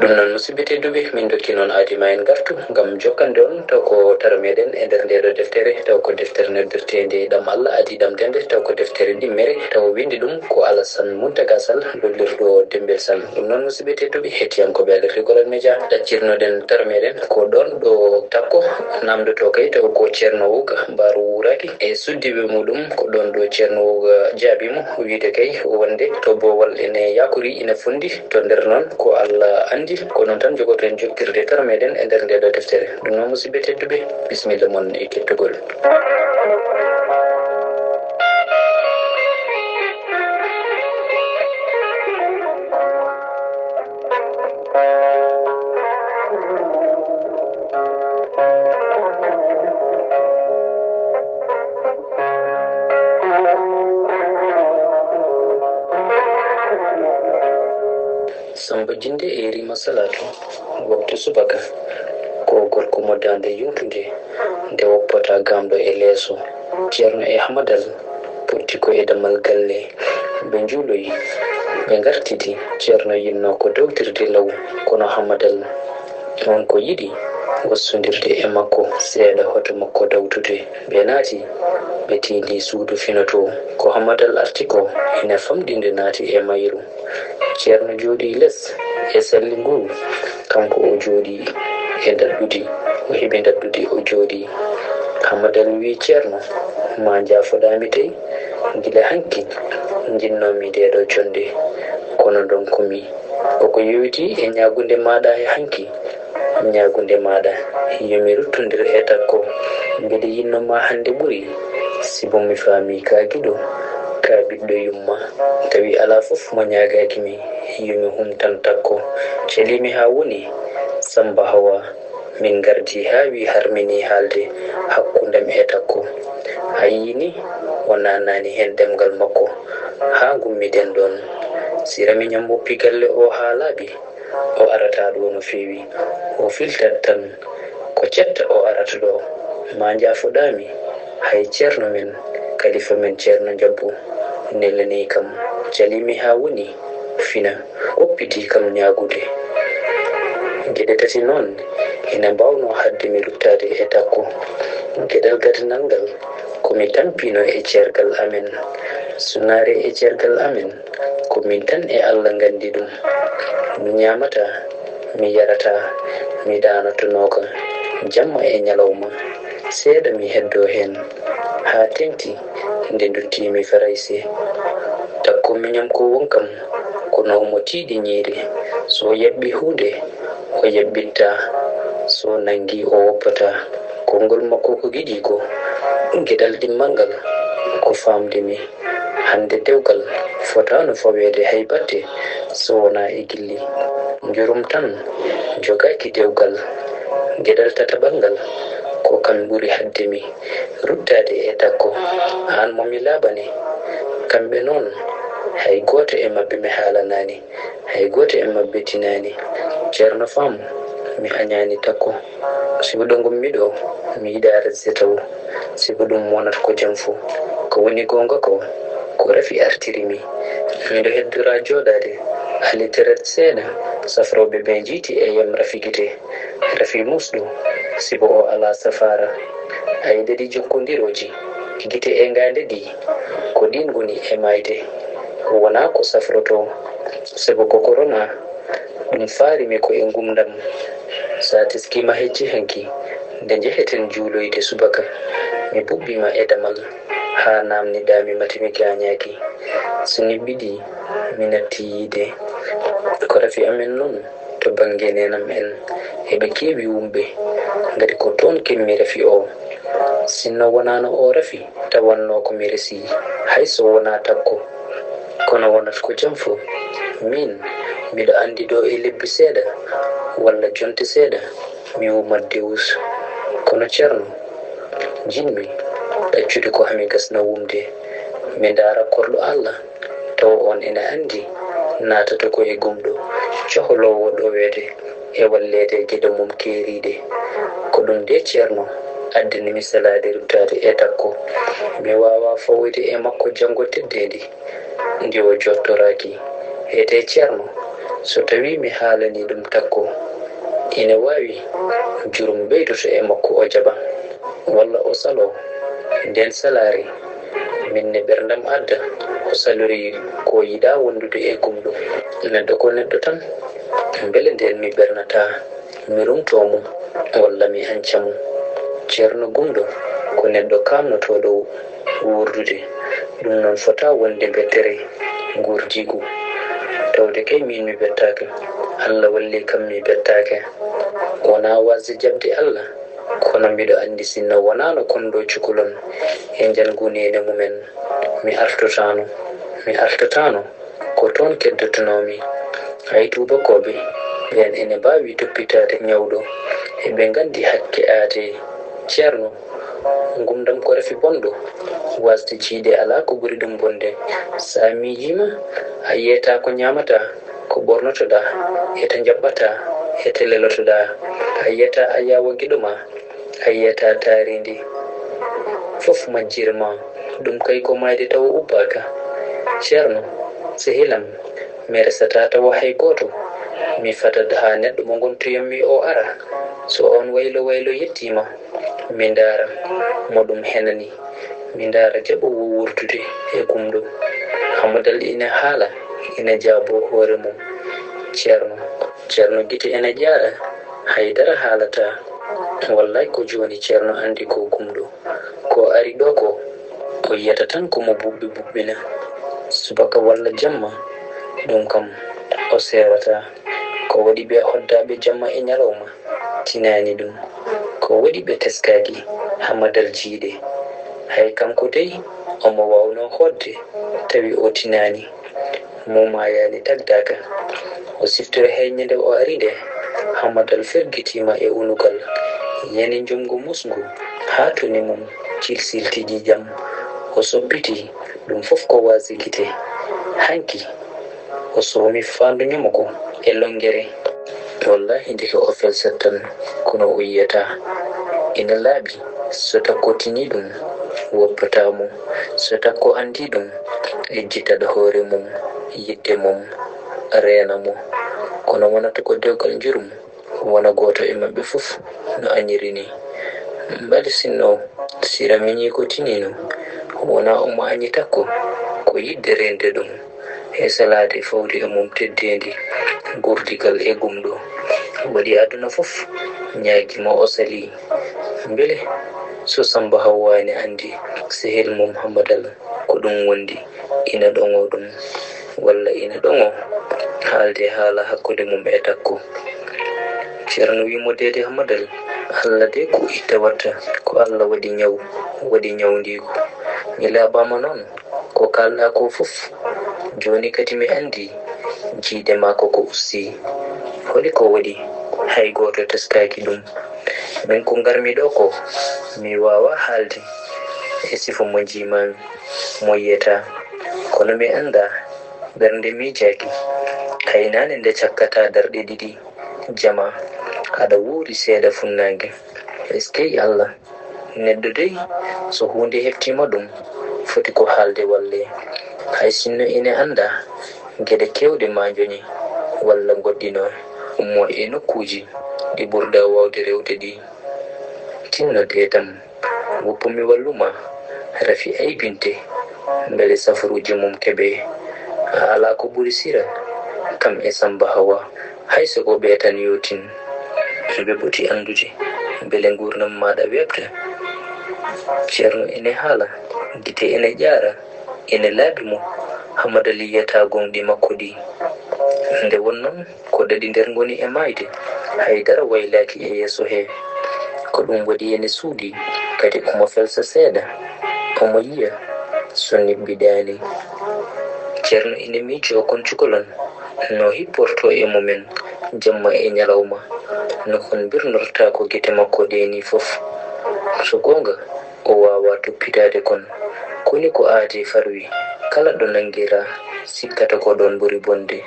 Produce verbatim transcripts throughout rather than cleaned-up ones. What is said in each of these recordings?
Ɗum noon, musidɓe tedduɓe, min ndokki noon aadi ma en ngartu ngam jokkande on taw ko taro meɗen e nder nde ɗo deftere, taw ko deftere noddirteende Ɗam Allah Adii Ɗamtande, taw ko deftere ɗimmere, taw winndi ɗum ko Alasan Muntaga Sall, lollirɗo Demmbel Sall. Ɗum noon, musidɓe tedduɓe, hettiyankooɓe Alerti Kolal Media, ɗaccirnoɗen taro meɗen ko ɗoon ɗo Takko, naamndotoo kay taw ko Ceerno Wuuga Mbaaru Wuuraaki e suddiiɓe muɗum, ko ɗoon ɗo Ceerno Wuuga jaabii mo, wiyde kay wonde to boowal ene yakori, ene fonndi. To nder noon, ko Allah anndi, ko noon tan njogoten joktirde taro meɗen e nder nde ɗo deftere. Ɗum noon, musidɓe tedduɓe, bisimilla mon e kettugol. Samba Jinde e Rima Salatu. Waktu subaka, ko gorko mo daande yumtunde, nde woppata gamɗo e leeso. Ceerno e Hamadal potti ko e dammal galle. Ɓe njuuloyi, ɓe ngartidi. Ceerno yinno ko dawtirde law, kono Hamadal won ko yiɗi wassondirde e makko seeɗa, hoto makko dawtude. Ɓe naati, ɓe tiindi suudu fina to. Ko Hamadal arti ko, ina famɗi nde naati e mayru. Ceerno jooɗii les e salli ngu, kanko o jooɗii e ndaɗɗudi, o heɓi ndaɗɗudi, o jooɗii. Hamadal wii Ceerno, ma njaafoɗaa mi tey, gila hanki njinnoo-mi ndee ɗoo jonnde, kono ndonku-mi. Ko ko yowitii e ñaagunde maaɗa e hanki, ñaagunde maaɗa, yo mi ruttondir e Takko. Mbeɗa yinno ma hannde ɓuri, sibu mi faamii ka giɗo, ka ɓiɗɗo yumma. Tawi alaa fof mo ñaagaaki mi, yo mi humtan Takko. Calii mi haa woni, Samba Hawa, min ngardii haa wi harminii haalde hakkundam e Takko. A yiyii ni, o naannaani heen ɗemngal makko, haa ngummiɗen ɗoon. Si rami ñam woppi galle o haa laaɓi, o arataa ɗo no feewi. O filtat tan, ko cetta o arata ɗo. Ma njaafoɗaa mi, hay ceerno men, kalifa men Ceerno Njabbu, nelanii kam. Calii mi haa woni, fina, oppidii kam ñaagude. Geɗe tati noon ina mbaawnoo haɗde mi ruttaade e Takko. Geɗal gadanal ngal, ko mi tampiino e ceergal amen. Sunaare e ceergal amen, ko min tan e Allah nganndi ɗum. Mi ñaamataa, mi yarataa, mi ɗaanotonooka jamma e ñalawma. Seeɗa mi heddoo heen, haa teeŋti nde nduttii-mi Farayse. Takko miñam ko won kam, kono omo tiiɗi ñiiri. So o yaɓɓii huunde, o yaɓɓittaa. So o nanngii, o woppataa. Konngol makko ko giɗiiko. Geɗal ɗimmal ngal, ko faamde mi. Hannde dewgal fotaano faweede hay batte so wonaa e gilli. Njurum tan jogaaki dewgal. Geɗal tataɓal ngal, ko kam ɓuri haɗde mi ruttaade e Takko. Aan mo mi laaɓani, kamɓe noon, hay gooto e maɓɓe mi haalanaani, hay gooto e maɓɓe tinaani. Ceerno Faam, mi añaani Takko. Sibu ɗo ngonmi ɗo, mi yiɗaa resde tawo. Sibu ɗum wonat ko jam fuu. Ko woni goonga ko, ko Rafi artiri mi. Miɗo heddoraa jooɗaade, hali teret seeɗa, safrooɓe ɓe njiiti e yam Rafi gite. Rafi muusɗo, sibu o alaa safaara. Ay ɗaɗi jokkondirooji, gite e ngaande ɗi, ko ɗiin ngoni e maayde. Wonaa ko safrotoo, sibu ko korona. Ɗum faari mi ko e ngumndam. So a teskiima hecci hanki, nde njeheten juuloyde subaka, mi buɓɓii ma e damal, haa naamniɗaa mi mate mi gaañaaki. So nebbi ɗi, mi natti yiide. Ko rafi amen noon, to bannge neenam en, eɓe keewi wumɓe. Ngati ko toon keɓmi rafi o. Sinno wonaano o rafi, tawannoo ko mi resii, hay so wonaa Takko. Kono wonata ko jam fof, miin, miɗo anndi ɗo e lebbi seeɗa, walla jonte seeɗa, mi wumat Dewus. Kono Ceerno, njiɗmi ɗaccude ko hami gasna wumde, mi ndaara korɗo Allah, tawa oon ina anndi, naatata ko e gumɗo, cohloowo ɗoweede e walleede e geɗe mum keeriiɗe. Ko ɗum de, Ceerno, addani mi selaade ruttaade e Takko. Mi waawaa fawoyde e makko janngo teddeendi, nde o jooɗtoraaki. Etee Ceerno, So tawii mi haalanii ɗum Takko, ine waawi jurum ɓeydoto e makko, o jaɓa, walla o saloo. Ndeen salaare, min ne ɓerndam adda, o salorii ko yiɗaa wondude e Gumɗo. Neɗɗo ko neɗɗo tan, mbele ndeen mi ɓernataa, mi rumtoo mo, walla mi anca mo? Ceerno Gumɗo ko neɗɗo kaamnotooɗo wuurdude, ɗum noon fotaa wonde bettere nguurdiigu. Tawde kay miin mi bettaaka, Alla walli kam mi bettaaka. Wonaa waasde jaɓde Alla, kono mbiɗo anndi sinno wonaano konɗo cukalon e njangu neene mumen, mi artotaano, mi artataano. Ko toon keddotonoomi. Hay tuubakooɓe ɓeen ene mbaawi toppitaade ñawɗo, eɓe nganndi hakke aadee. Ceerno, ngumndam ko rafi bonɗo, waasde jiyde alaa ko ɓuri ɗum bonde. So a miijiima, a yiyataa ko ñaamataa, ko ɓornotoɗaa, e to njaɓɓataa, e to lelotoɗaa. A yiyataa ayaawo giɗo maa, a yiyataa taariindi. Fof majjir ma, ɗum kay ko maayde tawa ubbaaka. Ceerno, sehil am, mi resataa tawa hay gooto. Mi fadat haa neɗɗo mo ngontoyammi o ara. So oon waylo waylo yettiima, mi ndaara mo ɗum henani. Mi ndaara jaɓoowo wuurdude e Gumɗo. Hammadal ina haala, ina jaaboo hoore mum. Ceerno, Ceerno gite ene ƴaara, hay dara haalataa. Wallaay ko jooni Ceerno anndi ko Gumɗo. Ko ari ɗo ko, o yiyata tan ko mo buɓɓi buɓɓina. Subaka walla jamma, ɗum kam o seerataa. Ko waɗi ɓe hoddaaɓe jamma e ñalawma? Tinaani ɗum. Ko waɗi ɓe teskaaki Hammadal Jiiɗe? Hay kanko dey, omo waawnoo hootde, tawi o tinaani. Mo maayaani tagdaaka. O siftori hay ñande o ari nde, Hammadal fergitiima e unugal, yani njuumngu musngu haa toni mum cilsilti ƴiiƴam. O soppiti, ɗum fof ko waasde gite. Hanki, o soomi faandu ñamugo e lonngere. Wallaahi, ndeke o felsat tan, kono o yiyataa. Ina laaɓi, so Takko tinii ɗum, woppataa mo. So Takko anndii ɗum, ejjitat hoore mum, yiɗde mum, reena mo. Kono wonata ko dewgal njurum, wona gooto e maɓɓe fof no añiri nii. Mbele sinno Sira miñii ko tiniino, wonaa omo añi Takko, ko yiɗde reende ɗum e salaade fawde e mum teddeendi, guurdigal e Gumɗo. Waɗi aduna fof ñaagii mo, o salii. Mbele so Sammba Hawwaa ene anndi sehil mum Hammadal ko ɗum wondi, ina ɗoŋoo ɗum, walla ina ɗoŋoo haalde haala hakkunde mum e Takko? Ceerno wii mo, deede Hammadal, Alla de ko itta watta, ko Alla waɗi ñaw, waɗi ñawndiigu. Mi laaɓaama noon, ko kaalɗaa ko fof. Jooni kadi mi anndi jiyde maa ko ko usti. Holi ko waɗi hay gooto teskaaki ɗum? Min ko ngarmi ɗo ko, mi waawaa haalde e sifa mo njiimaami, mo yiyataa. Kono mi anndaa, ɓernde miijaaki. Kaynaane nde cakkataa darɗe ɗiɗi, jama, aɗa wuuri seeɗa funnaange. Eskey Alla! Neɗɗo dey, so huunde heftiima ɗum, foti ko haalde wallee. Hay sinno ine anndaa geɗe keewɗe maa njoñe walla ngoɗɗinoo mo e nokkuuji ɗi ɓurɗaa waawde rewde ɗii. Tinno deedam, woppu mi wallu ma, rafi aybinte, mbele safaruuji mum keɓee. A alaa ko ɓuri Sira, kam e Sammba Hawa, hay so ko ɓe tan yootin. Mbe poti anndude mbele nguurndam maaɗa weeɓta? Ceerno ene haala, gite ene ƴaara, ene laaɓi mo Hamadali yiyata gooŋɗi makko ɗi. Nde won noon ko ɗaɗi nder ngoni e maayde, hay dara waylaaki e yeeso hee. Ko ɗum waɗi ene suuɗi, kadi omo felsa seeɗa, omo yiya so nebbiɗaani. Ceerno ene miijoo kon cukalon no hipportoo e mumen jamma e ñalawma, no kon mbirnortaa ko gite makko ɗee nii fof. So goonga, o waawaa toppitaade kon. Koni ko aadee farwi, kala ɗo nanngiraa, sikkata ko ɗoon ɓuri bonde.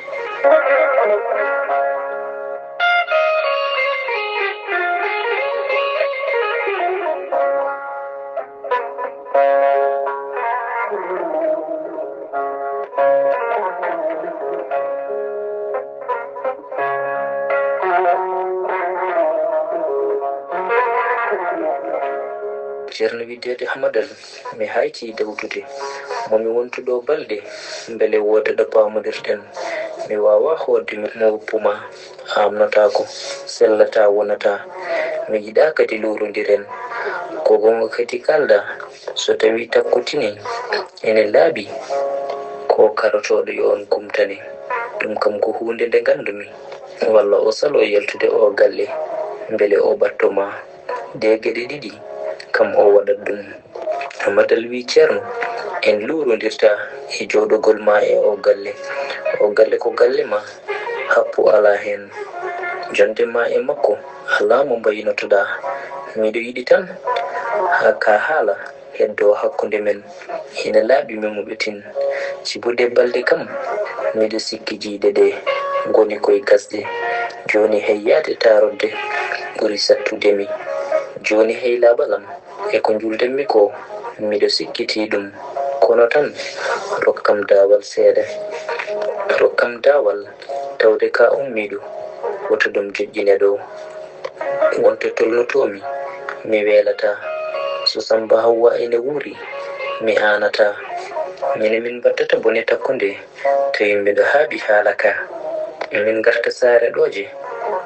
Ceerno wi deede Hamadal, mi hayti dawtude. Mo mi wontuɗo balɗe, mbele wooda ɗo paamondirɗen. Mi waawaa hootde mo woppu ma, a amnotaako, sellataa wonataa. Mi yiɗaa kadi luurondiren. Ko goonga kadi kaalɗaa, so tawii Takko tinii, ene laaɓi ko karotooɗo yo on kumtane. Ɗum kam ko huunde nde nganndumi. Walla o saloo yaltude oo galle, mbele o ɓatto ma. Ɗee geɗe ɗiɗi kam o waɗat ɗum. Hamadal wi Ceerno, en luurondirtaa e jooɗogol ma e oo galle. Oo galle ko galle ma, happu alaa heen. Jonnde ma e makko alaa mo mbaynotoɗaa. Miɗo yiɗi tan haa kaa haala heddoo hakkunde men. Ina laaɓi memuɓe tin. Sibu ɗee balɗe kam, miɗo sikki jiyɗe ɗee ngoni koye gasde. Jooni hay yahde taarodde ɓuri sattude mi. Jooni hay laaɓal am e ko njuuldanmi koo, miɗo sikkitii ɗum. Kono tan, rokkam daawal seeɗa. Rokkam daawal tawde kaa ummiiɗo, woto ɗum joƴƴine ɗoo. Wonto tolnotoomi, mi weelataa. So Sammba Hawwa ene wuuri, mi aanataa. Mine min mbaɗtata bone Takko nde, tawi miɗo haaɓi haala kaa. Emin ngarta Saare Ɗooje,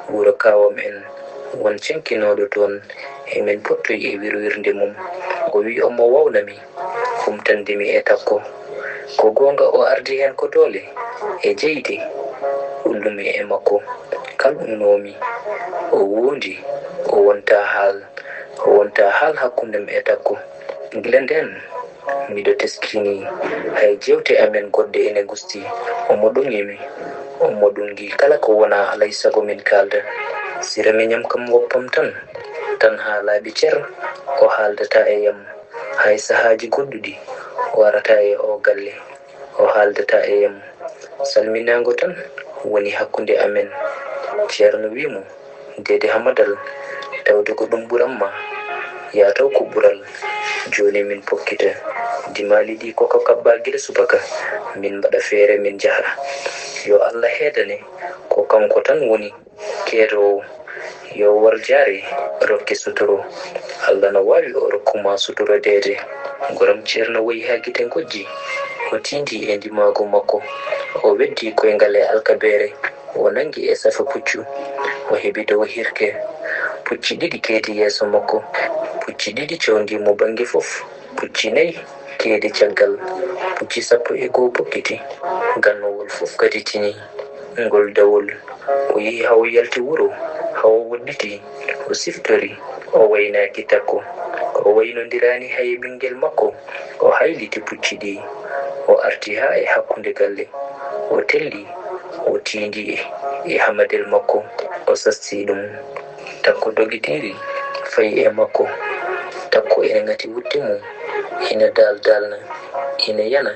wuro kaawam en, won cankinooɗo toon, emin pottoyi e wirwirnde mum. O wi omo wawna mi, humtande mi e Takko. Ko goonga o ardi heen ko doole e jeyde, ullumi e makko. Kal unnoomi, o woondi, o wontaa haal, o wontaa haal hakkunde am e Takko. Gila ndeen, miɗo teskini hay jeewte amen goɗɗe ene ngusti. Omo ɗoŋi mi, omo ɗoŋi kala ko wonaa alay sago min kaalda. Sira miñam kam woppam tan, tan haa laaɓi cer, o haaldataa e yam. Hay sahaaji goɗɗuɗi, o arataa e oo galle, o haaldataa e yam. Salminaango tan woni hakkunde amen. Ceerno wi mo, deede Hamadal, tawde ko ɗum ɓuran ma, yaa taw ko ɓural. Jooni min pokkita dimaali ɗi koko kaɓɓaa gila subaka, min mbaɗa feere min njaha. Yo Alla heedane, ko kanko tan woni keeroowo. Yo war jaare rokke suturo. Alla no waawi o rokku ma suturo deede. Goram Ceerno woyi haa gite ngojji. O tiindi e ndimaagu makko. O weddi koyngal e alkabeere. O nanngi e safa puccu. O heɓi dow hirke. Pucci ɗiɗi keedi yeeso makko. Pucci ɗiɗi cawndi mo bannge fof. Pucci nayi keedi caggal. Pucci sappo e goo pokkiti. Gannowol fof kadi tini. Ngol dawol. O yehi haa o yalti wuro, haa o woɗɗiti, o siftori, o waynaaki Takko. O waynondiraani hay e ɓinngel makko. O hayliti pucci ɗi. O arti haa e hakkunde galle. O telli, o tiindi e, e hamadel makko. O sasti ɗum. Takko dogitiri, fayi e makko. Takko ene ŋati wutte mum. Ene daal-daalna, ene yana,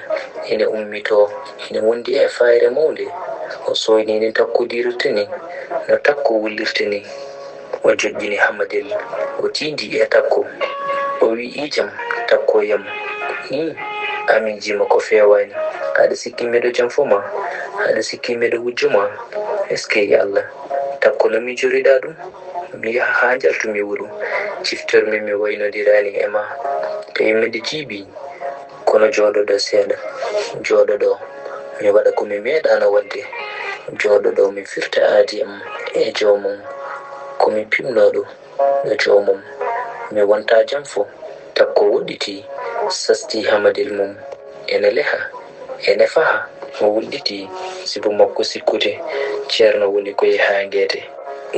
ene ummitoo, ene wondi e fayre mawnde. O sooynii ni Takko dirirta ni, no Takko wullirta ni. O joƴƴini Hamadel, o tiindi e Takko. O wi, "Iijam, Takko yam." "Ii, a miijiima ko feewaani. Aɗa sikki miɗo janfo ma? Aɗa sikki miɗo wujjo ma?" "Eskey Alla, Takko no miijoriɗaa ɗum?" "Mi yaha haa njaltu mi wuro, ciftor-mi mi waynondiraani e ma. Tawi miɗo jiiɓi, kono jooɗo ɗo seeɗa, jooɗo ɗo, mi waɗa ko mi meeɗaano waɗde, jooɗo ɗo mi firta aadi am e joomum, ko mi pimnooɗo ɗo joomum, mi wonta janfo." Takko woɗɗiti, sasti hamadel mum, ene leha, ene faha, o wuɗɗiti, sibu makko sikkude, Ceerno woni koye haa ngeete,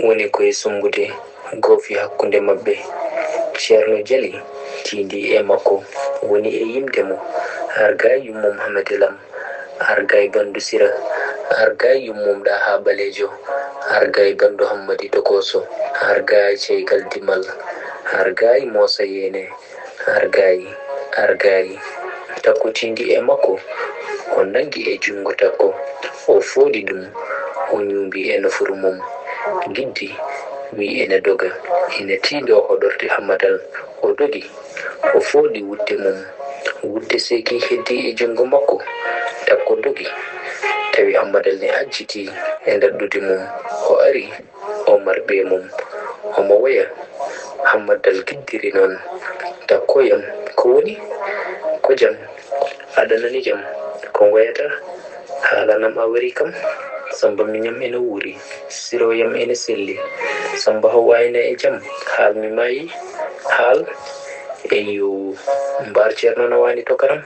woni koye sunngude, goofi hakkunde maɓɓe. Ceerno jali, tiindi e makko, woni e yimde mo, "Argaay yummum Hamadel am, argaay banndu Sira, argaay yummum Ɗaha Ɓaleejo, argaay banndu Hammadi Tokoso, argaay ceygal Dimal, argaay Moosa Yeene." Argaay, argaay. Takko tiindi e makko, o nanngi e junngo Takko, o fooɗi ɗum, o ñuumbi e nofuru mum. Giddi wi ene doga, ene tiindoo hoɗorde Hammadal. O dogi, o fooɗi wutte mum. Wutte seeki heddi e junngo makko. Takko dogi, tawi Hammadal ne ajjiti e ndaɗɗudi mum. O ari, o marɓe mum. Omo woya, Hammadal giddiri noon. Takko yam, ko woni? Ko jam? Aɗa nani jam? Ko ngoyata? Haalanam a wari kam. Samba miñam ene wuuri, siroyam ene selli. Samba hawayna e jam, haal mi maayi. Haal. Eyyo. Mbaar ceerno no waani tokaram.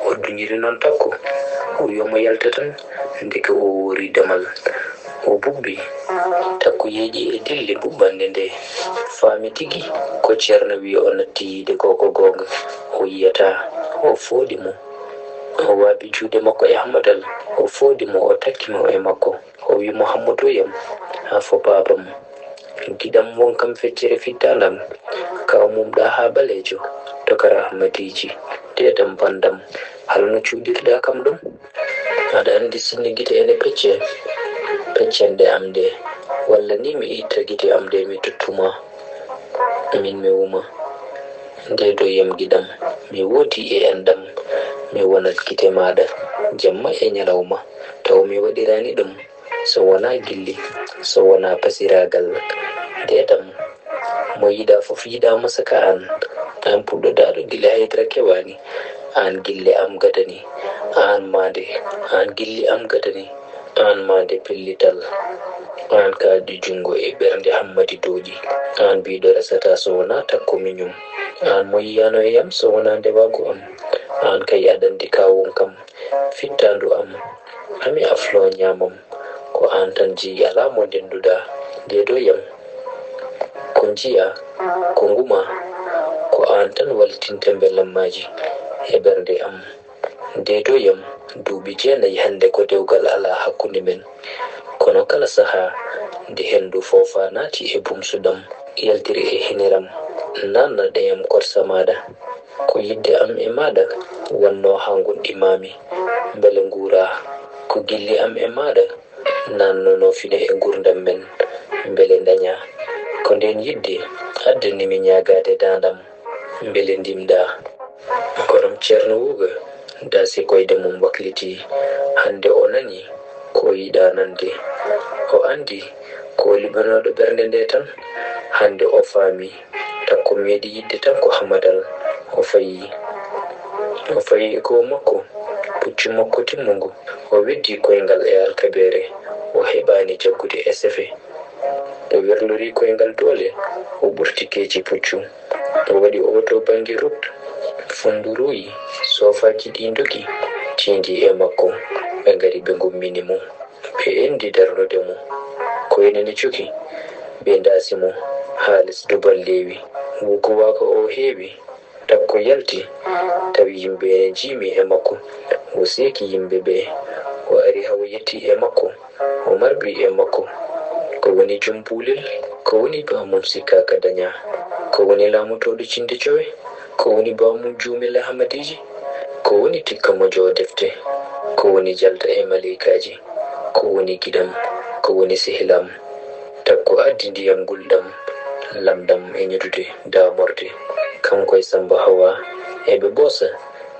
O duñiri noon Takko, o wiyo mo yalta tan. Ndeke o woori damal, o bubbi. Takko yeeƴi e dille bubbannde nde, faami tigi ko ceerno wiyi o natti yiide ko ko goonga. O yiyataa. O fooɗi mo. O waabi juuɗe makko e hammadal. O fooɗi mo, o takki mo e makko. O wiyi mo, "Hammodoyam, a fo baabam. Giɗam won kam feccere fittaandam. Kaw mum ɗa haa ɓaleejo, tokara Ahmadiiji. Deedam banndam, hal no cuuɗirɗa kam ɗum? Aɗa anndi sinno gite ene pecce, peccande am nde, walla ni mi itta gite am nde mi tottuma. Min mi wuma. Ndeedoyam giɗam, mi woodi e enɗam, mi wonat gite maaɗa, jamma e ñalawma, taw mi waɗiraani ɗum, so wonaa gilli, so wonaa pasiraagal. Ndeedam, mo yiɗa fof yiɗa mo saka aan. Aan puɗɗodaaɗo gila haydara kewaani, aan gille am gadani, aan maande, aan gilli am gadani, aan maande pellital. Aan kaaɗdi junngo e ɓernde Hammadi Dooƴi, aan biiɗo resata so wonaa Takko miñum. Aan mo yiyaano e am so wonaa ndewaagu am. Aan kay aɗa anndi kaawun kam, fittaandu am, ami afloo ñaamam. Ko aan tan jeyi, alaa mo ndennduɗaa, ndeedoyam. Ko njiyaa, ko ngumaa, ko aan tan wallitinte mbelammaaji e ɓernde am. Ndeedoyam, duuɓi jeenayi hannde ko dewgal alaa hakkunde men. Kono kala sahaa nde henndu foofa naati e bumsudam, yaltiri e hiniram, naatna ɗeyam korsa maaɗa. Ko yiɗde am e maaɗa wonnoo haa ngoɗɗimaami, mbele nguuraa. Ko gilli am e maaɗa naatnonoo fine e nguurndam men, mbele ndañaa. Ko ndeen yiɗde addani mi ñaagaade daandam, mbele ndimɗaa. Kono Ceerno Wuuga daasi koyɗe mum wakliti. Hannde o nani ko o yiɗaa nande. O anndi ko liɓanooɗo ɓernde nde tan. Hannde o faami. Takko meeɗi yiɗde tan ko Hamadal. O fayi. O fayi e kowo makko, puccu makko timmungu. O weddi koyngal e alkabeere. O heɓaani jaggude e sefe. O werlori koyngal doole, o ɓurti keeci puccu. O waɗi o to bannge rut. Fonndu ruuyi, soofaaji ɗi ndogi, tiindi e makko. Ɓe ngari ɓe ngummini mo. Ɓe enndi darnude mo. Koyne ne coki. Ɓe ndaasi mo haa les dubal leewi. Wukuwaaka o heewi. Takko yalti, tawi yimɓe ene njiimi e makko. O seeki yimɓe ɓe. O ari haa o yetti e makko. O marbi e makko. Ko woni jom puulel? Ko woni baamum sikkaaka dañaa? Ko woni laamotooɗo cinde cowe? Ko woni baamum juumel e hamadiiji? Ko woni tikka mojo defte? Ko woni jalta e maleykaaji? Ko woni giɗam? Ko woni sehilam? Takko addi ndiyam gulɗam, lamɗam e ñutude, daamorde. Kanko e Samba Hawa, eɓe ɓoosa,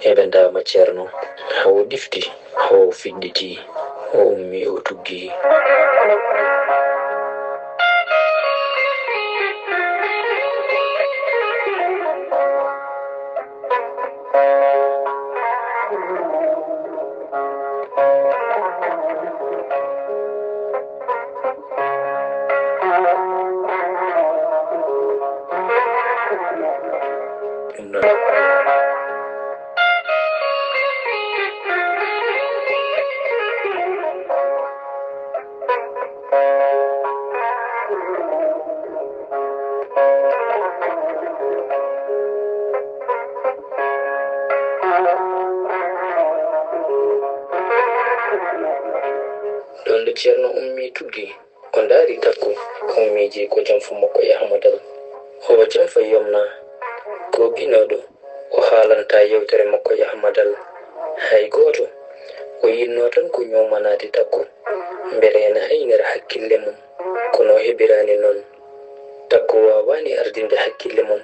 eɓe ndaama Ceerno. Haa o ɗifti, haa o fiɗɗiti, o ummi, o tuggi. Ɗon nde Ceerno ummi tuggi, o ndaari Takko, o miiji ko janfu makko e Hamadal. O janfa yomna, ko ginooɗo, o haalanta yewtere makko e Hamadal. Hay gooto, o yiɗno tan ko ñoomanaade Takko, mbele ene aynira hakkille mum. Kono o heɓiraani noon. Takko waawaani ardinde hakkille mum,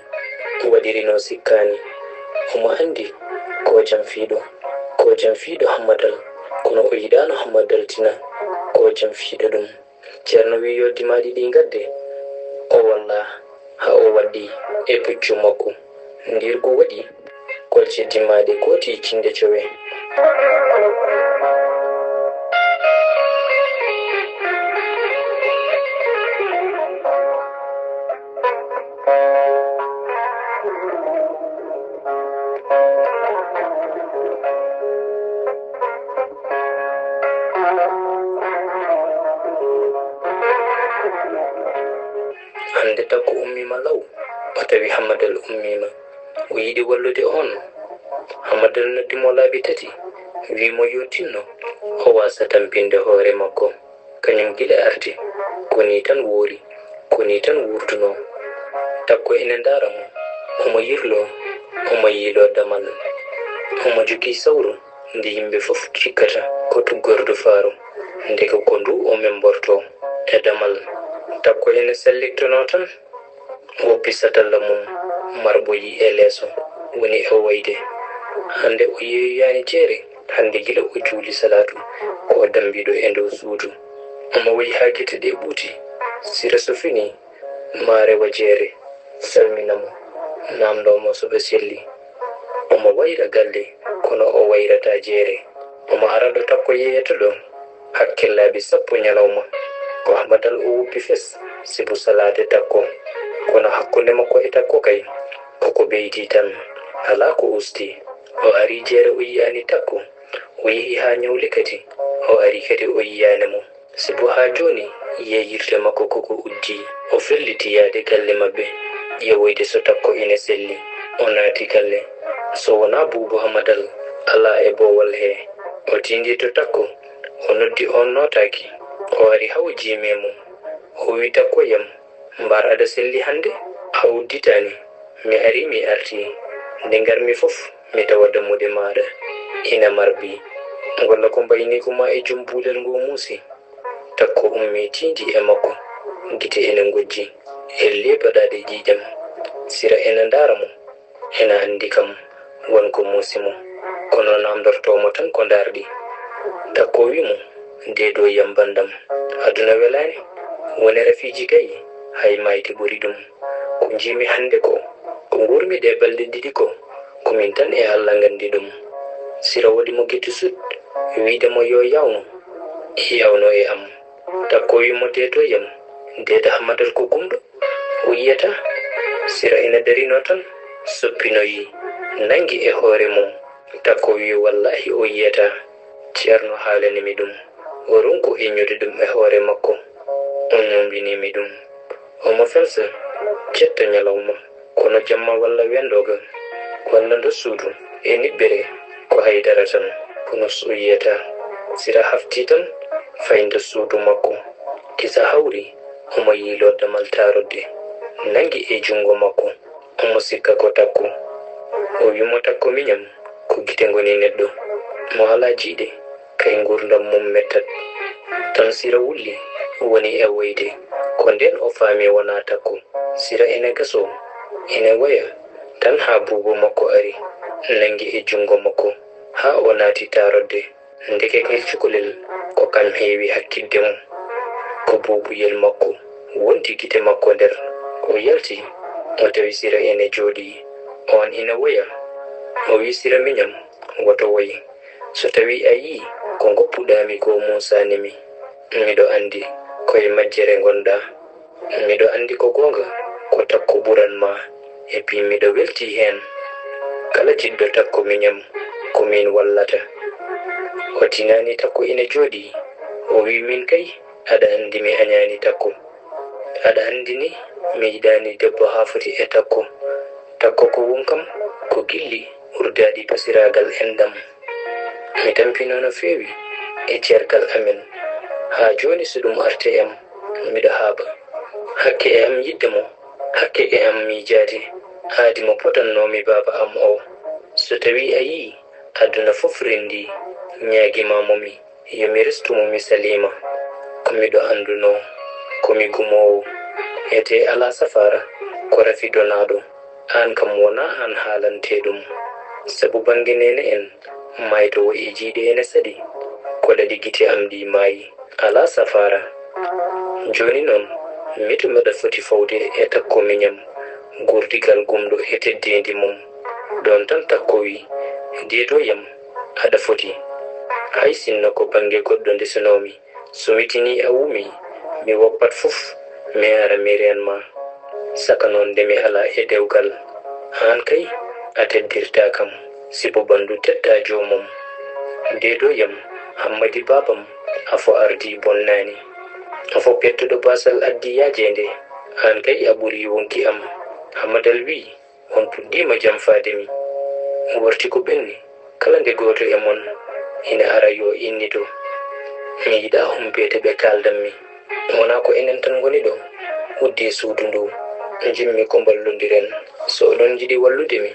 waɗiri no sikkaani. Omo anndi ko janfiiɗo, ko janfiiɗo Hamadal, kono o yiɗaano Hamadal tina ko janfiiɗo ɗum. Ceerno wiyi yo dimaaɗi ɗi ngadde, o walla haa o waɗɗi e puccu makko. Ndirgu waɗi kolce dimaaɗe kooti cinde cowe. Hannde Takko ummiima law, o tawi Hammadal ummiima. O yiɗi wallude oon. Hammadal noddi mo laabi tati, wii mo yo tinno, o waasa tampinde hoore makko. Kañum gila arti, ko nii tan wuuri, ko nii tan wuurdunoo. Takko ene ndaara mo, omo yirloo, omo yiiloo damal. Omo jogii sawru nde yimɓe fof cikkata ko tuggordu faaru, ndeke ko ndu o membortoo e damal. Takko ene sellittonoo tan, woppi satalla mum, marɓoyi e leeso, woni e wayde. Hannde o yeeyoyaani jeere, hannde gila o juuli salaatu, ko o dammbiiɗo e ndu suudu. Omo wayi haa gite ɗe ɓuuti, Sira so fini, maa rewa jeere, salmina mo, naamndoo mo so ɓe selli. Omo wayra galle, kono o wayrataa jeere. Omo ara ɗo Takko yeeyata ɗo, hakke laabi sappo ñalawma. Ko Hammadal o woppi fes, sibu salaade Takko. Kono hakkunde makko e Takko kay, koko ɓeydii tan, alaa ko usti. O arii jeere o yiyaani Takko, o yehi haa ñawli kadi, o arii kadi o yiyaani mo. Sibu haa jooni, yeeyirde makko koko uddii. O felliti yahde galle maɓɓe, ƴeewoyde so Takko ine selli. O naati galle. So wonaa Buubu Hammadal, alaa e boowal hee. O tiindii to Takko, o noddi oon nootaaki. O ari haa o jiimi e mum. O wii, Takko yam, mbar aɗa selli hannde? A udditaani. Mi arii mi artii. Nde ngarmi fof, mi tawa dammuɗe maaɗa ina marbii. Walla ko mbayniiko ma e jom buulel ngoo muusi? Takko ummii tiindii e makko, gite ene ngojji, ellee baɗaade ƴiiƴam. Sira ene ndaara mo, ene anndi kam won ko muusi mo, kono naamndortoo mo tan ko ndaarɗi. Takko wii mo, deedoo yam banndam, aduna welaani, won e rafiiji kay, hay maayde ɓuri ɗum. Ko njiimi hannde ko, ko nguurmi ɗee balɗe ɗiɗi ko, ko miin tan e Alla nganndi ɗum. Sira waɗi mo gite sut, wiide mo yo yawnu, yawno e am. Takko wii mo, deedoo yam, deeda Hammadal ko gumɗo, o yiyataa. Sira ina darinoo tan, soppinoyi, nanngi e hoore mum. Takko wii, wallaahi o yiyataa. Ceerno haalani mi ɗum. O ronku eññude ɗum e hoore makko. O ñoombini mi ɗum. Omo felsa, jetta ñalawma, kono jamma walla wendooga, walla nder suudu, e niɓɓere, ko haydara tan, kono so yiyataa. Sira hafti tan, fay nder suudu makko. Kisa hawri, omo yiiloo damal taarodde, nanngi e junngo makko. Omo sikka ko Takko. O wii mo, Takko miñam, ko gite ngoni neɗɗo. Mo alaa jiiɗe, kay nguurndam mum mettat. Tan Sira wulli, woni e woyde. Ko ndeen o faami wonaa Takko. Sira ene gasoo, ene woya, tan haa buubu makko ari, nanngi e junngo makko, haa o naati taarodde. Ndeke ngel cukalel ko kam heewi hakkitde mo. Ko buubuyel makko wonti gite makko nder. O yalti, o tawi Sira ene jooɗii. Oon ina woya. O wii, Sira miñam, woto woy. So tawii a yii ko ngoppuɗaa mi ko muusaani mi, miɗo anndi ko e majjere ngonɗaa. Miɗo anndi ko goonga, ko Takko ɓuran ma, epi miɗo weltii heen. Kala jiɗɗo Takko miñam, ko miin wallata. O tinaani Takko ina jooɗii, o wii, miin kay, aɗa anndi mi añaani Takko. Aɗa anndi ni, mi yiɗaani debbo haa foti e Takko. Takko ko won kam, ko gilli ɓurdaaɗi pasiraagal enɗam. Mi tampinoo no feewi e ceergal amen. Haa jooni so ɗum arti e am, miɗo haaɓa. Hakke e am yiɗde mo, hakke e am miijaade, aadi mo potannoo mi baaba am oo. So tawii a yii, aduna fof renndii, ñaagiima mo mi, yo mi restu mo mi saliima. Ko miɗo anndunoo, ko mi gumoowo, etee alaa safaara, ko rafi donaaɗo. Aan kam wonaa aan haalantee ɗum. Sabu bannge neene en, maayde o e jiyɗe ene saɗi, ko ɗaɗi gite am ɗii maayi, alaa safaara. Jooni noon, miɗo mbaɗa foti fawde e Takko miñam, gurdigal gumɗo e teddeendi mum. Ɗoon tan Takko wii, deedoo yam, aɗa foti. Hay sinno ko bannge goɗɗo ndesunoomi, so mi tinii a wumii, mi woppat fof, mi ara mi reen ma. Saka noon nde mi alaa e dewgal, aan kay a teddirtaa kam, sibu ɓanndu teddaa joomum. Deedoo yam, Hammadi baabam, afo ardii bonnaani. Afo pettuɗo baasal addii yaajeende, aan kay a ɓurii wonki am. Hammadal wii, on puɗɗiima jamfaade mi. Warti ko ɓenni, kala nde gooto e mon ina ara yo innito. Mi yiɗaa humpeete ɓe kaaldan mi. Wonaa ko enen tan ngoni ɗo, uddi suudu ndu. Njimmi ko mballondiren. So oɗon njiɗi wallude mi,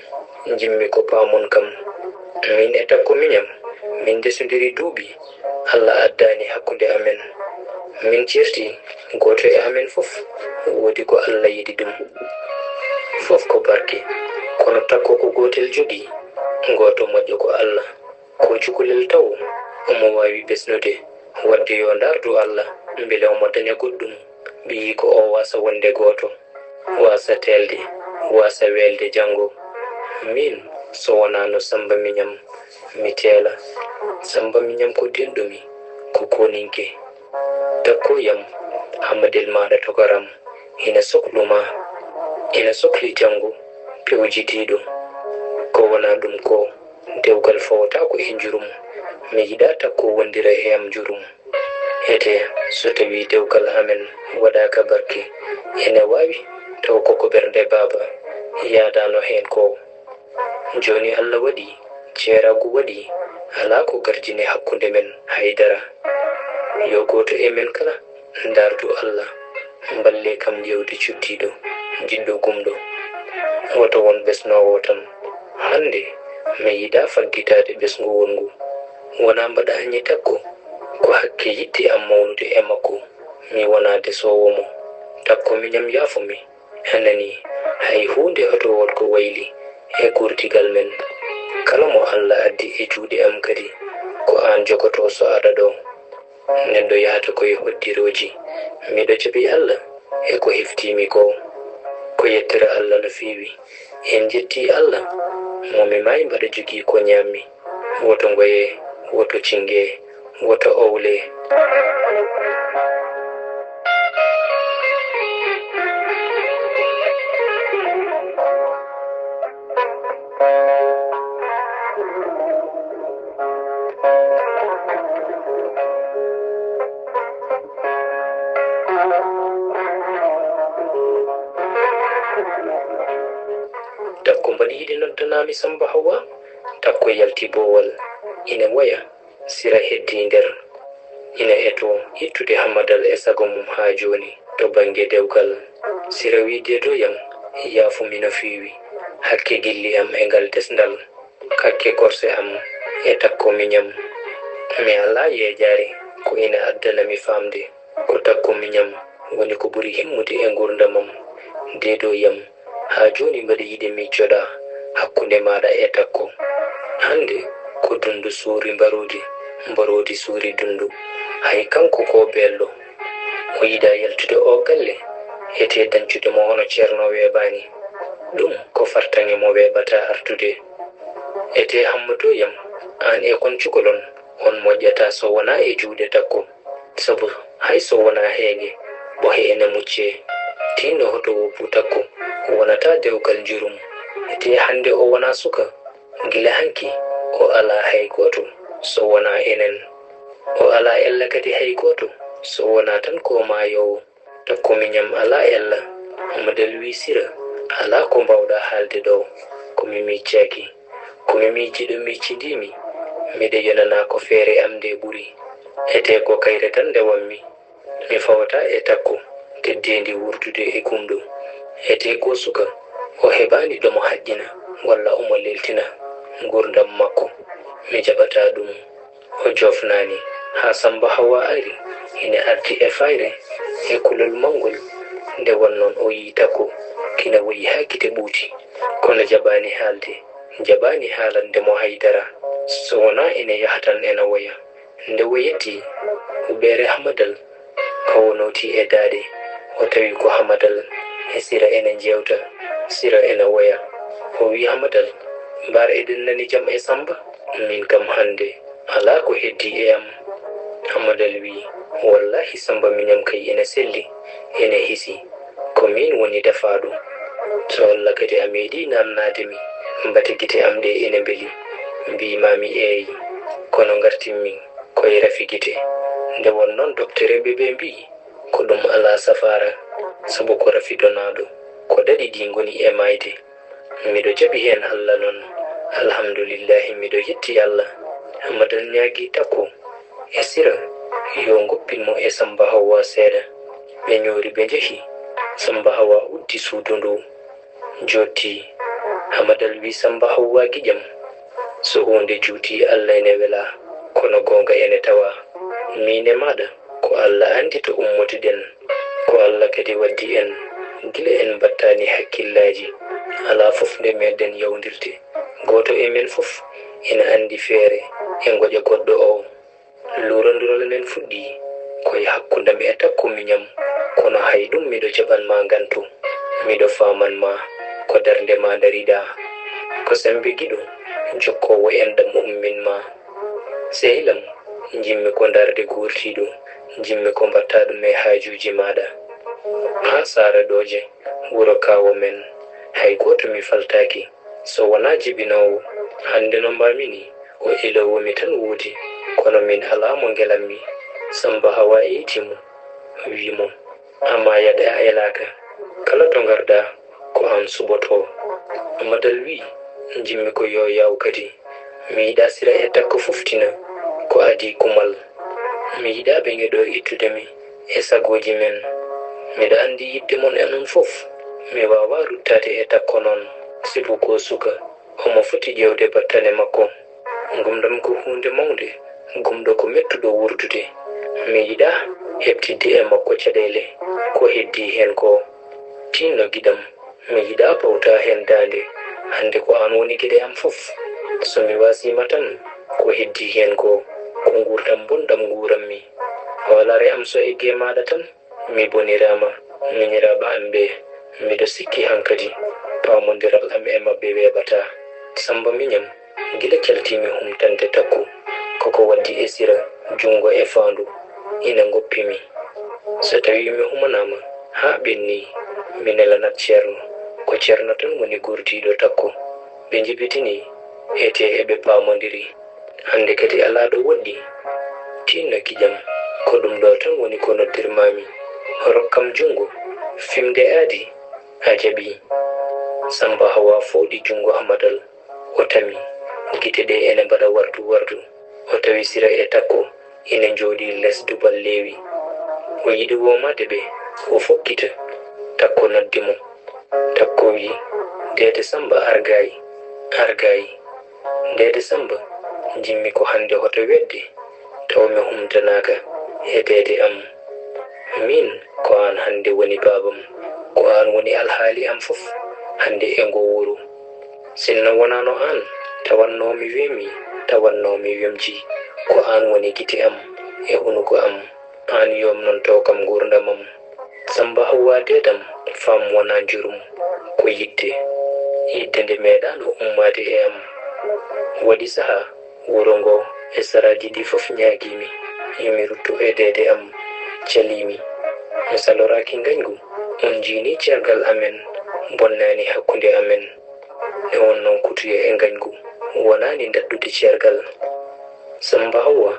njimmi ko paamon kam. Min e Takko miñam, min ndesondiri duuɓi, Alla addaani hakkunde amen. Min ceerti, gooto e amen fof woodi ko Alla yiɗi ɗum. Fof ko barke, kono Takko ko gootel jogii, gooto moƴƴo ko Alla. Ko cukalel tawo, omo waawi ɓesnude. Waɗde yo ndaardu Alla, mbele omo daña goɗɗum, ɓiyiiko o waasa wonde gooto, waasa teelde, waasa weelde janngo. Miin, so wonaa no Sammba miñam, mi teela. Sammba miñam ko denɗo mi, ko kooninke. Takko yam, Hammadel maaɗa tokaram, ina soklu ma, ina sokli janngo, pewjitiiɗo. Ko wonaa ɗum ko, dewgal fawataa ko e njurum. Mi yiɗaa Takko wondira e am njurum. Etee, so tawii dewgal amen waɗaaka barke, ene waawi taw ko ko ɓernde baaba yaadaano heen ko. Jooni Alla waɗii, ceeraagu waɗii, alaa ko garjini hakkunde men hay dara. Yo gooto e men kala ndaardu Alla, mballee kam ƴeewde cuddiiɗo, jiɗɗo gumɗo. Woto won ɓesnoowo tan. Hannde, mi yiɗaa faggitaade ɓesngu wonngu. Wonaa mbaɗa añi Takko, ko hakke yiɗde am mawnude e makko. Mi wonaa desoowo mo. Takko miñam yaafo mi. A nanii, hay huunde hotoowol ko wayli e guurdigal men. Kala mo Alla addi e juuɗe am kadi, ko aan jogotoo so aɗa ɗo. Neɗɗo yahata ko e hoddirooji. Miɗo jaɓi Alla e ko heftii mi ko. Ko yettira Alla no feewi. En njettii Alla, mo mi maayi mbaɗa jogii ko ñaammi. Woto ngoyee, woto cinngee, woto owlee. Takko mbaɗi yiɗi noddanaami Sammba Hawwa. Takko yalti boowal, ina woya. Sira heddii nder, ina etoo ittude Hammadal e sago mum haa jooni to bannge dewgal. Sira wii deedoo yam, yaafo mi no feewi, hakke gilli am e ngal desndal, hakke korse am e Takko miñam. Mi alaa yeejaare ko ina addana mi faamde ko Takko miñam woni ko ɓuri himmude e nguurndam am. Deedoo yam, haa jooni mbaɗa yiɗi miijoɗaa hakkunde maaɗa e Takko. Hannde ko Dunndu suuri Mbaroodi, Mbaroodi suuri Dunndu. Hay kanko ko belɗo. O yiɗaa yaltude oo galle, etee dañcude mo hono Ceerno weeɓaani. Ɗum ko fartaŋŋe mo weeɓataa artude. Etee Hammadoo yam, aan e kon cukalon, on moƴƴataa so wonaa e juuɗe Takko. Sabu hay so wonaa heege, ɓohe ene muccee. Tinno hoto woppu Takko, wonata dewgal njurum. Etee hannde o wonaa suka. Gila hanki, o alaa hay gooto so wonaa enen. O alaa ella kadi hay gooto so wonaa tan ko maayoowo. Takko miñam alaa ella. Hammadal wii Sira, alaa ko mbaawɗaa haalde ɗo. Ko mi miijjaaki. Ko mi miijji ɗo miijjidii-mi. Miɗo yonanaa ko feere am nde ɓuri. Etee ko kayre tan ndewam-mi. Mi fawataa e Takko, teddeendi wuurdude e gumɗo. Etee ko suka, o heɓaani ɗo mo haƴƴina walla omo leeltina nguurndam makko. Mi jaɓataa ɗum. O joofnaani haa Sammba Hawwa ari, ina ardi e fayre e kulol mawngol. Nde wonnoo o yii Takko kina woyi haa gite ɓuuti, kono jaɓaani haalde, jaɓaani haalande mo hay dara. So wonaa ene yaha tan ena woya. Nde o yettii huɓeere Hammadal, o nootii e daaɗe, o tawi ko Hammadal e Sira ene njeewta. Sira ena woya. O wi Hamadal, mbar eɗen nani jam e Samba? Min kam hannde alaa ko heddi e am. Hamadal wi, wallahi Samba miñam kay ene selli, ene hisi. Ko min woni dafaaɗo. So Allah kadi a meeɗi naamnaade mi, mbate gite am ɗe ene mbeli. Mbiima mi eeyi, kono ngartimmi koye rafi gite. Nde won noon doktereeɓe ɓe mbii, ko ɗum alaa safaara, sabu ko rafi donaaɗo, ko daɗi ɗi ngoni e maayde. Miɗo jaɓi heen Allah noon. Alhamdulillahi, miɗo yetti Allah. Hamadal ñaagi Takko e Sira yo ngoppin mo e Samba Hawwa seeɗa. Ɓe ñoori ɓe njehi. Samba Hawwa uddi suudu ndu, jooɗti. Hamadal wi Samba Hawwa giƴam, so huunde juuti Allah ene wela, kono goonga ene tawa. Miin e maaɗa ko Allah anndi to ummotiɗen. Ko Allah kadi waddi en gila en mbattaani hakkillaaji. Alaa fof nde meeɗɗen yawdirde. Gooto e men fof ina anndi feere e ngoƴa goɗɗo oo. Luurondiral men fuɗɗii ko e hakkundam e Takko miñam, kono hay ɗum miɗo jaɓan ma ngantu. Miɗo faaman ma ko darnde ma ndariɗaa. Ko Sammbi giɗo jokkoowo enɗam ummin ma. Sehilam, njiɗmi ko ndaarde guurtiiɗo, njiɗmi ko mbaɗtaa ɗum e haajuuji maaɗa. Haa Saara Ɗooje, wuro kaawo men, hay gooto mi faltaaki, so wonaa jibinoowo. Hannde no mbaami nii, o iloowo mi tan woodi, kono miin alaa mo ngelammi. Sammba Hawa eytii mo, wii mo, a maayaɗa a elaaka, kala to ngarɗaa, ko aan suɓotoo. Amadal wii, njiɗmi ko yo yaaw kadi. Mi yiɗaa Sira e Takko fof tina ko adii kumal. Mi yiɗaa ɓe ngeɗoo ittude mi e sagooji men. Miɗo anndi yiɗde mon onon fof. Mi waawaa ruttaade e Takko noon, sibu ko suka, omo foti ƴeewde battane makko. Ngumndam ko huunde mawnde, gumɗo ko mettuɗo wuurdude. Mi yiɗaa heɓtidde e makko caɗeele ko heddii heen koo. Tinno giɗam, mi yiɗaa pawtaa heen daande. Hannde ko aan woni geɗe am fof. So mi waasiima tan, ko heddii heen koo, ko nguurndam bonɗam nguurammi. Hoolaare am so eggii e maaɗa tan, mi boniraama. Miñiraaɓe am ɓee, miɗo sikki hankadi paamondiral am e maɓɓe weeɓataa. Sammba miñam, gila caltii-mi humtande Takko, ko ko waddi e Sira junngo e faandu ina ngoppi mi. So tawii mi humanaama haa ɓenni, mi nelanat Ceerno. Ko Ceerno tan woni guurdiiɗo Takko. Ɓe njibitinii, etee eɓe paamondiri. Hannde kadi alaa ɗo woɗɗi. Tinno giƴam, ko ɗum ɗoo tan woni ko noddirmaa-mi. Rokkam junngo, fimde aadi, a jaɓii. Sammba Hawa fooɗi junngo Amadal, o tami, gite ɗee ene mbaɗa wardu wardu. O tawi Sira e Takko ina njooɗii les duballeewi. O yiɗi woomaade ɓe, o fokkita. Takko noddi mo. Takko wii, deede Sammba, argaay, argaay. Deede Sammba, njiɗmi ko hannde hoto weetde, taw mi humtanaaka e deede am. Miin, ko aan hannde woni baabam, ko aan woni alhaali am fof, hannde e ngoo wuro. Sinno wonaano aan, tawatnoo mi weemii, tawatnoo mi wemjii, ko aan woni gite am e hunuko am. Aan yoomnantoo kam nguurndam am. Sammba Hawwa deedam, faam wonaa njurum, ko yiɗde. Yiɗde nde meeɗaano ummaade e am. Waɗi sahaa, wuro ngoo e saraaji ɗii fof ñaagii-mi, yo mi ruttu e deede am, calii-mi. Mi saloraaki ngañgu, on njiinii ceergal amen, bonnaani hakkunde amen. Nde wonnoo kutuye e ngañgu, wonaani daɗɗude ceergal. Sammba Hawwa,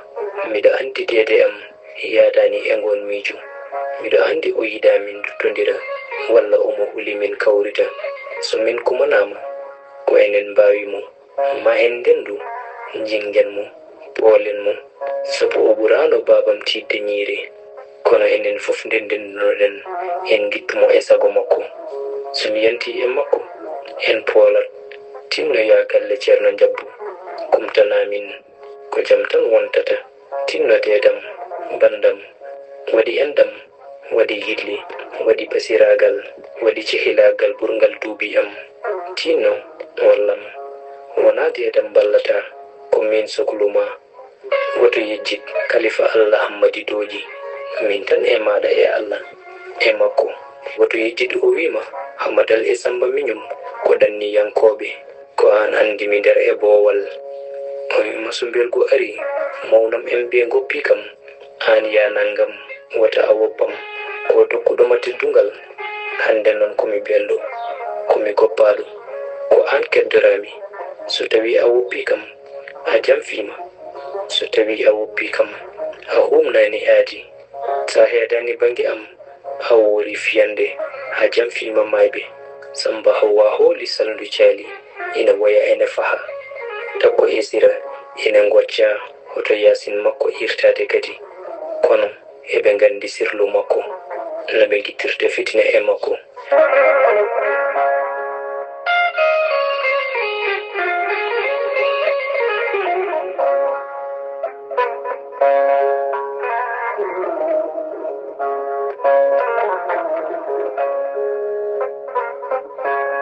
miɗo anndi deede am yaadaani e ngoon miijo. Miɗo anndi o yiɗaa min nduttondira, walla omo huli min kawrita. So min kumanaama, ko enen mbaawi mo. Ma en ndenndu, njinngen mo, poolen mo, sabu o ɓuraano baabam tiiɗde ñiiri. Kono enen fof ndenndenduno-ɗen, en ngittu mo e sago makko. So mi yantii e makko, en poolat. Tinno yaa galle Ceerno Njabbu, kumtanaa min. Ko jam tan wontata. Tinno deedam, banndam. Waɗi enɗam, waɗi yilli, waɗi basiraagal, waɗi cehilaagal ɓurngal duuɓi am. Tinno, wallam. Wonaa deedam mballata, ko miin soklu ma. Woto yejjit, Kalifa Allah Hammadi Dooƴi. Miin tan e maaɗa e Allah, e makko. Woto yejjit, o wii ma, Amadal e Samba miñum ko ɗanniyankooɓe. Ko aan anndi mi nder e boowal. O wi'i ma so mbelgu ari, mawnam en ɓe ngoppi kam. Aan yaa nanngam, wata a woppam. Ko dokkuɗo ma teddungal. Hannde noon ko mi belɗo, ko mi goppaaɗo. Ko aan keddoraami. So tawii a woppi kam, a jamfii ma. So tawii a woppi kam, a huumnaani aadi. So a heedaani bannge am, a woori fiyannde, a jamfii ma maayɓe. Samba Hawwa hooli salndu caali, ina woya ina faha. Takko e sira ina ngocca, hoto yaasin makko irtaade kadi. Kono eɓe nganndi sirlu makko, no ɓe ngittirta fitina e makko.